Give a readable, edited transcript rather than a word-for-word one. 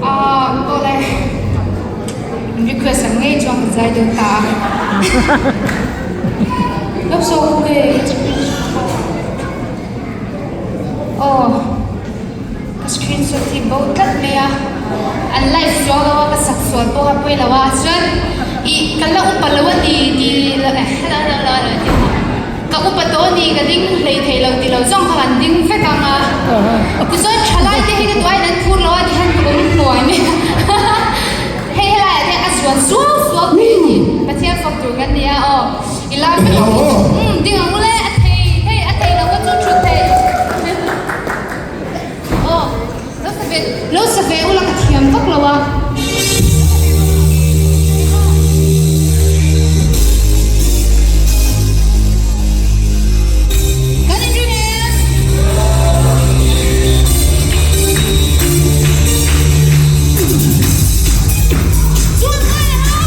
Ah, awle. Request ang ngei chuan ka zai dawn ta a. Lo so ve. Aw, ka screenshot hi bo tlat mai a. An live sual lo a, ka sak sual pawh a pawi lo a. Chuan ih ka la upa lo a ni ti lo eh la la la la ti a. Ka upa tawh a ni ka ding hlei thei lo ti lo zawng kha kan ding vek ang a. Tichuan thalai te hi ka duh aiin an phur lo a ti hian ka awm hnuai mai a. Hei helaiah te a zuan suau suau thei a ni. Pathian fak tur kan ni a aw. I lar vek ang u. Umm ding ang u le a thei thei a thei lo ka chu thut thei. Aw lo sa ve lo sa ve ula ka thiam vak lo a. Kan inring em? Chuan ai ha!